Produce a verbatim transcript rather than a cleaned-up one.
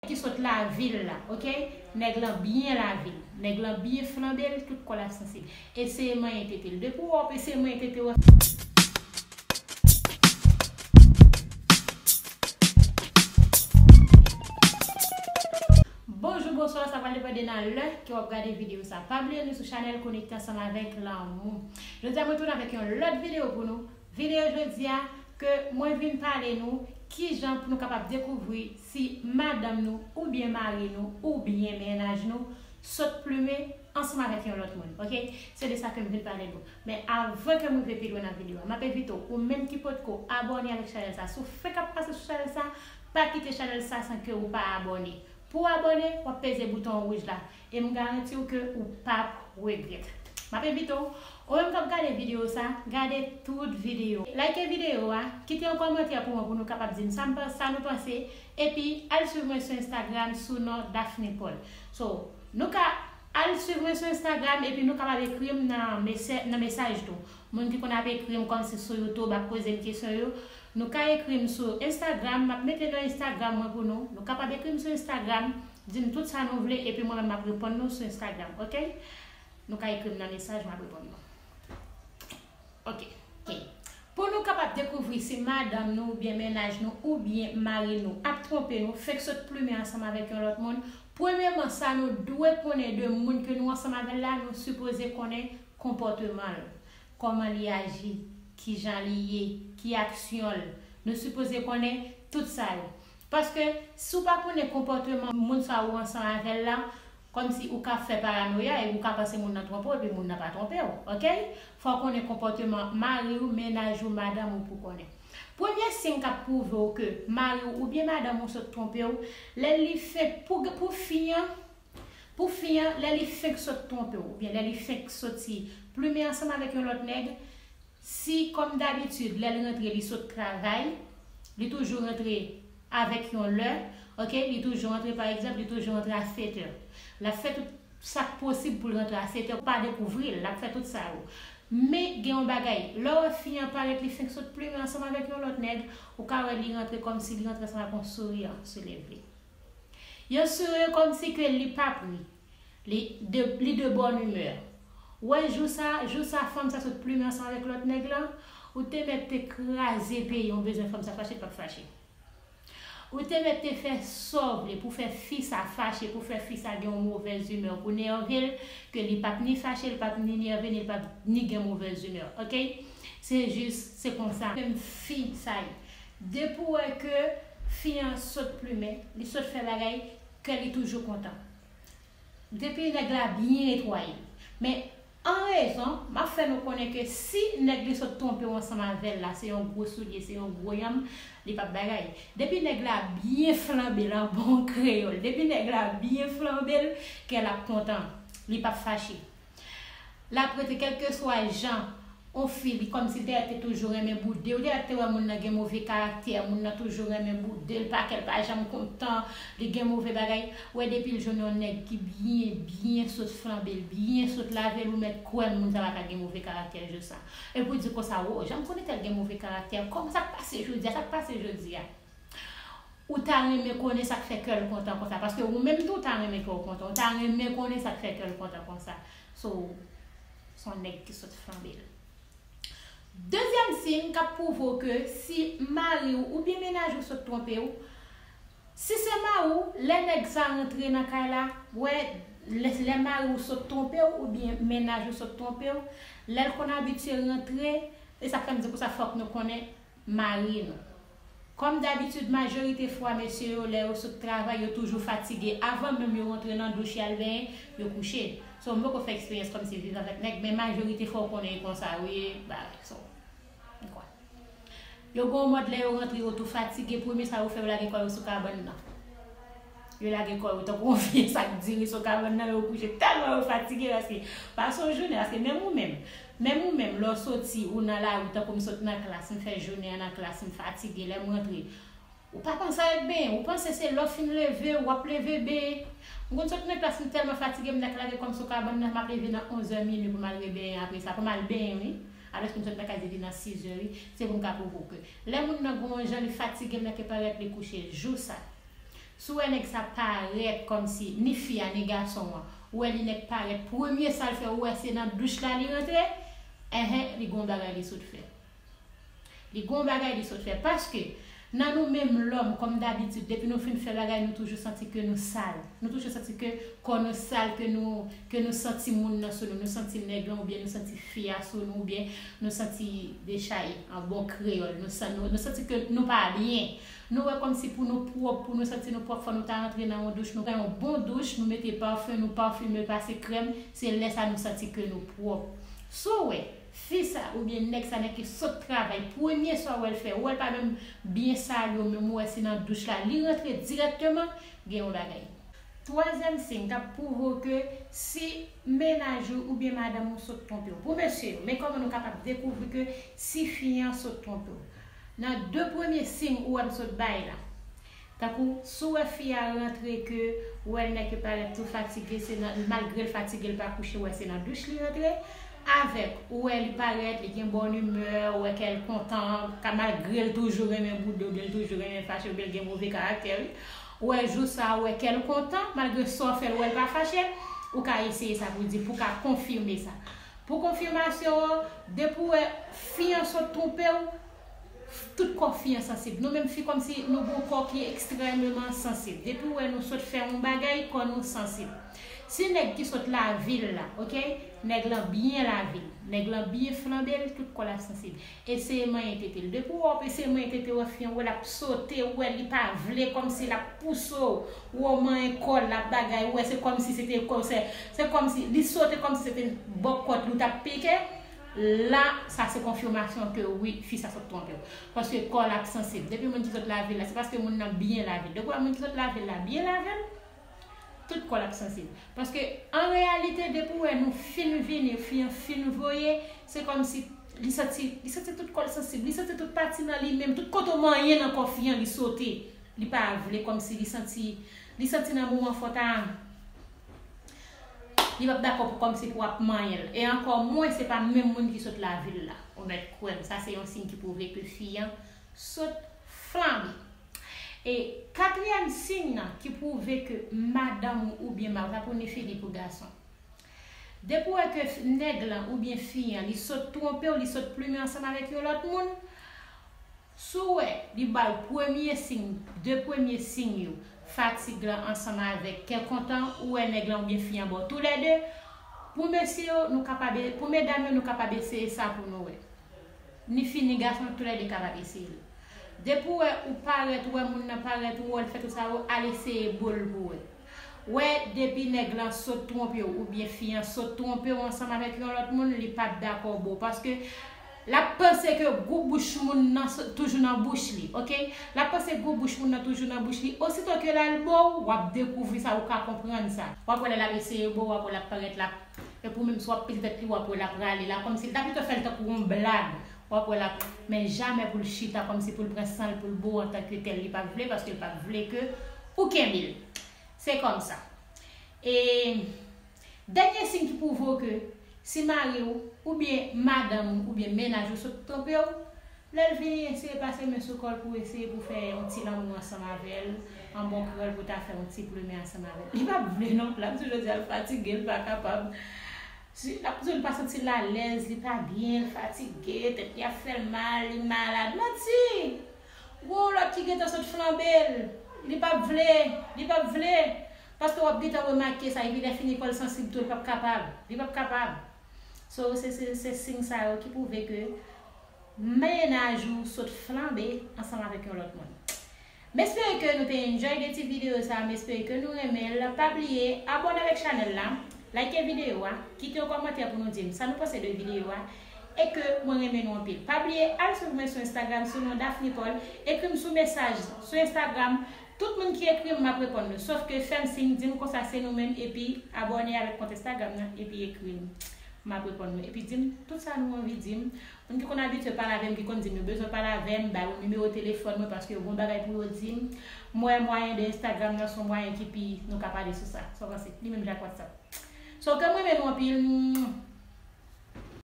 ki sot lavil la, oke? Nèg lan byen lavil. Nèg lan byen flanbe l, tout kò l ap sansib. Eseye manyen tete l. Depi w wè w ap eseye manyen tete w, bonjou, bonswa, sa pral depann de nan lè ke w ap gade videyo sa. Pa bliye nou sou chanèl Konekte Ansanm avèk Lanmou. Jodi a, mwen tounen avèk yon lòt videyo pou nou. Videyo jodi a, ke mwen vin pale nou kijan pou nou kapab dekouvri si madanm nou oubyen mari nou oubyen mennaj nou sot plimen ansanm avèk yon lòt moun, oke? Se de sa ke m vin pale nou. Men avan ke m rive pi lwen nan videyo a, m ap envite w, ou menm ki potko abòne avèk chanèl sa, si w fenk ap pase sou chanèl sa, pa kite chanèl sa san ke ou pa abòne. Pou w abòne, w ap peze bouton wouj la. E m garanti w ke ou p ap regrèt. M ap envite w, ou menm k ap gade videyo sa, gade tout videyo. Like videyo a, kite yon kòmantè pou mwen pou nou kapab di m sa m panse, sa nou panse, epi al swiv mwen sou Instagram sou non Daphne Paul. So, nou ka al swiv mwen sou Instagram epi nou kapab ekri m nan mesè-, nan mesaj tou. Moun ki konn ap ekri m kòmsi sou YouTube ap poze m kesyon yo, nou ka ekri m sou Instagram, m ap mete non Instagram mwen pou nou. Nou kapab ekri m sou Instagram, di m tout sa nou vle, epi mwen menm m ap reponn nou sou Instagram, oke? Nou ka ekri m nan mesaj, m ap reponn nou. Oke. Oke. Pou nou kapab dekouvri si madanm nou oubyen mennaj nou oubyen mari nou ap twonpe nou, fenk sot plimen ansanm avèk yon lòt moun, premyèman, sa nou dwe konnen de moun ke nou ansanm avè l la, nou sipoze konnen konpòteman l, kòman li aji, kijan li ye, ki aksyon l. Nou sipoze konnen tout sa yo. Paske si w pa konnen konpòteman moun sa ou ansanm avè l la, kòmsi ou ka fè paranoya e ou ka panse moun nan twonpe w epi moun nan pa twonpe w, oke? Fò w konnen konpòteman mari w, mennaj ou, madanm ou pou konnen. Premye siy k ap pwouve w ke mari w oubyen madanm ou sot twonpe w, lè li fenk, pou, pou fi an, pou fi an, lè li fenk sot twonpe w, oubyen lè li fenk soti plimen ansanm avèk yon lòt nèg, si, kòm dabitid, lè l rantre, li sot travay, li toujou rantre avèk yon lè, oke? Li toujou rantre, pa egzanp, li toujou rantre a sèt è. L ap fè tout sa k posib pou l rantre a sèt è, pa dekouvri l, l ap fè tout sa yo. Men, gen yon bagay, lè w wè fi an parèt, li fenk sot plimen ansanm avèk yon lòt nèg, ou ka wè li rantre kòmsi li rantre ansanm ak yon souriyan sou lèv li. Yon souri kòmsi ke li p ap ri. Li de, li de bòn imè. Ou wè jou sa, jou sa fanm sa sot plimen ansanm avèk lòt nèg lan, ou te mèt te kraze peyi, ou bezwen fanm sa fache, l p ap fache. Ou te mèt te fè sa w vle pou fè fi sa fache, pou fè fi sa gen yon movèz imè, pou nève l, ke li p ap ni fache, li p ap ni nève, ni l p ap ni gen movèz imè, oke? Se jis, se konsa. Menm fi sa ye. Depi w wè ke fi an sot plimen, li sot fè bagay, kè li toujou kontan. Depi nèg la byen netwaye. Men, an rezon, m ap fè nou konnen ke si nèg li sot twonpe w ansanm avè l la, se yon gwo soulye, se yon gwo yanm, li p ap bagay. Depi nèg la byen flanbe l, an bon kreyòl, depi nèg la byen flanbe l, kè l ap kontan, li p ap fache. L ap rete kèlkeswa jan, on fi, li kòmsi l te, te toujou renmen boude. Ou te, te wè moun nan gen move karaktè, moun nan toujou renmen boude, l pa kè l pa janm kontan, li gen move bagay. Ou wè depi l jwenn yon nèg ki byen, byen sot flanbe l, byen sot lave l, ou mèt kwè moun sa pa ka gen move karaktè jou sa. Epi w di konsa, wo, jan m konnen tèl gen move karaktè, kòman sa k pase jodi a, sa k pase jodi a? Ou ta renmen konnen sa k fè kè l kontan konsa, paske ou menm tou w ta renmen kè w kontan, ou ta renmen konnen sa k fè kè l kontan konsa. So, s on nèg ki sot flanbe l. Dezyèm siy k ap pwouve w ke si mari w oubyen mennaj ou sot twonpe w, si se mari w, lè nèg sa rantre nan kay la, wè, lè, lè mari w sot twonpe w oubyen mennaj ou sot twonpe w, lè l konn abitye rantre, e sa k fè m di konsa fòk nou konnen mari nou. Kòm dabitid, majorite fwa, mesye yo, lè yo sot travay, yo toujou fatige. Avan menm yo rantre nan douch y al benyen, yo kouche. So, m poko fè eksperyans kòmsi viv avèk nèg, men majorite fwa, w konnen e konsa yo ye, bagay. So, m kwè. Yo gen yon mòd lè yo rantre, yo tou fatige, premye sa yo fè, yo lage kò yo sou kabann nan. Yo lage kò yo tankou yon vye sak diri sou kabann nan, yo kouche tèlman yo fatige, paske pase yon jounen, paske menm ou menm, menm ou menm, lè w soti, ou nan lari, tankou m sot nan klas, m fè jounen an nan klas, m fatige, lè m rantre, ou pa panse avèk benyen, ou panse se lè w fin leve, w ap leve benyen. M konn sot nan klas, m tèlman fatige, m nèk lage kò m sou kabann nan, m ap leve nan onzè minui pou m al rebenyen apre sa, pou m al benyen, wi. Alòske m sot nan kay depi nan sizè, wi. Se pou m ka pwouve w ke lè moun nan gen yon jan li fatige, m nèk parèt li kouche. Jou sa, Si w wè nèg sa parèt kòmsi, ni fi a, ni gason an, ou wè li nèk parèt, premye sa l fè, ou wè se nan douch la li rantre, enhen, li gon bagay li sot fè. Li gon bagay li sot fè. Paske, nan nou menm lòm, kòm dabitid, depi nou fin fè bagay, nou toujou santi ke nou sal. Nou toujou santi ke kò nou sal, ke nou, ke nou santi moun nan sou nou. Nou santi nèg lan, oubyen nou santi fi a sou nou, oubyen nou santi dechaye, an bon kreyòl. Nou san-, nou, nou santi ke nou pa byen. Nou wè kòmsi pou nou pwòp, pou nou santi nou pwòp, fò nou ta rantre nan yon douch, nou pran yon bon douch, nou mete pafen, nou pafime, pase krèm, se lè sa nou santi ke nou pwòp. Si w wè fi sa oubyen nèg sa nèk ki sot travay, premye sa w wè l fè, ou wè l pa menm byen salye w, menm ou wè se nan douch la, li rantre dirèkteman, gen yon bagay. Twazyèm siy k ap pwouve w ke si mennaj ou oubyen madanm ou sot twonpe w. Pou mesye yo, men kòman nou kapab dekouvri ke si fi an sot twonpe w. Nan de premye siy ou wè m sot bay la. Tankou, si w wè fi a rantre ke ou wè l nèk yo parèt tou fatige, se nan, malgre l fatige, l pa kouche, ou wè se nan douch li rantre. Avèk, ou wè li parèt, li gen bòn imè, ou wè kè l kontan, ka malgre l toujou renmen boude, oubyen l toujou renmen fache, oubyen l gen move karaktè, wi. Ou wè jou sa, ou wè kè l kontan, malgre sa w fè l, ou wè l pa fache, ou ka eseye sa pou di, pou ka konfime sa. Pou konfimasyon an, depi w wè fi an sot twonpe w, tout kò fi an sansib. Nou menm fi kòmsi nou gon kò ki ekstrèmeman sansib. Depi w wè nou sot fè yon bagay, kò nou sansib. Si nèg ki sot lavil la, oke? Nèg lan byen lavil. Nèg lan byen flanbe l, tout kò l ap sansib. Eseye manyen tete l. Depi w wè w ap eseye manyen tete w, fi an, w wè l ap sote, w wè li pa vle, kòmsi l ap pouse w, w wè w manyen kò l, l ap bagay, w wè se kòmsi se te kò, se, se kòmsi, li sote kòmsi se te bò kòt li w t ap pike. La, sa se konfimasyon ke wi, fi sa sot twonpe w. Paske kò l ap sansib. Depi moun ki sot lavil la, se paske moun nan byen lavil. Depi w wè moun ki sot lavil la byen lavil, tout kò l ap sansib. Paske, an reyalite, depi w wè nou fin vini, fi an fin voye, se kòmsi li santi, li santi tout kò l sansib, li santi tout pati nan li menm, tout kote w manyen nan kò fi an, li sote. Li pa vle, kòmsi li santi, li santi nan moman fòt a, li p ap dakò pou kòmsi pou w ap manyen l. E ankò mwens, se pa menm moun ki sot lavil la. Ou mèt kwè m, sa se yon siy ki pwouve ke fi an sot flanbe. E katriyèm siy nan ki pwouve ke madanm ou oubyen mari, sa pou ni fi ni pou gason. Depi w wè ke f-, nèg lan oubyen fi an, li sot twonpe w, li sot plimen ansanm avèk yon lòt moun, si w wè li ba w premye siy, de premye siy yo, fatig lan ansanm avèk kè kontan, ou wè nèg lan oubyen fi an ba w toulède, pou mesye yo, nou kapab e-, pou medam yo, nou kapab eseye sa pou nou wè. Ni fi ni gason, toulède kapab eseye l. Depi w wè ou parèt, ou wè moun nan parèt, ou wè l fè tout sa yo, al eseye bo l pou wè. Wè, depi nèg lan sot twonpe w, oubyen fi an sot twonpe w ansanm avèk yon lòt moun, li p ap dakò bo w. Paske l ap panse ke gou bouch moun nan s-, toujou nan bouch li, oke? L ap panse gou bouch moun nan toujou nan bouch li. Osito ke l al bo w, w ap dekouvri sa, ou ka konprann sa. W ap wè lè l ap eseye bo w, w ap wè l ap parèt, l ap epi w menm si w ap pete tèt li, w ap wè l ap rale la, kòmsi l ta pito fè l tankou yon blag. W ap wè l ap, men jamè pou l chita, kòmsi pou l pran san l, pou l bo w antanke tèl, li p ap vle, paske l p ap vle ke ou kenbe l. Se kòmsa. E dènye siy ki pwouve w ke si mari w, oubyen madanm ou, oubyen mennaj ou sot twonpe w, lè l vini, eseye pase men sou kò l pou eseye pou fè yon ti lanmou ansanm avè l, an bon kreyòl pou ta fè yon ti plimen ansanm avè l. Li p ap vle non, l ap di jodi a l fatige, l pa kapab. Si, l ap di w li pa santi l alèz, li pa byen, l fatige, tèt li ap fè l mal, li malad. Manti! Gon lòt ki gentan sot flanbe l, li p ap vle, li p ap vle. Paske w ap gentan remake sa, epi lè fini kò l sansib tou, li p ap kapab, li p ap kapab. So, se, se, se siy sa yo ki pwouve ke mennaj ou sot flanbe ansanm avèk yon lòt moun. M espere ke nou te enjoy de ti videyo sa, m espere ke nou renmen l. Pa bliye abòne avèk chanèl la, like videyo a, kite yon kòmantè pou nou di m sa nou panse de videyo a, e ke mwen renmen nou anpil. Pa bliye al swiv mwen sou Instagram sou non Daphne Paul, ekri m sou mesaj sou Instagram. Tout moun ki ekri m, m ap reponn nou. Sòf ke fè m siy, di m konsa se nou menm, epi abòne avèk kont Instagram nan, epi ekri m. M ap reponn nou. Epi di m tout sa nou anvi di m. Moun ki konn abitye pale avè m, ki konn di m yo bezwen pale avè m, ba yo nimewo telefòn mwen paske yo gon bagay pou yo di m. M wè mwayen de Instagram nan se yon mwayen ki pi nou ka pale sou sa. Sa w panse? Li menm jan ak WhatsApp. So, ke m renmen nou anpil.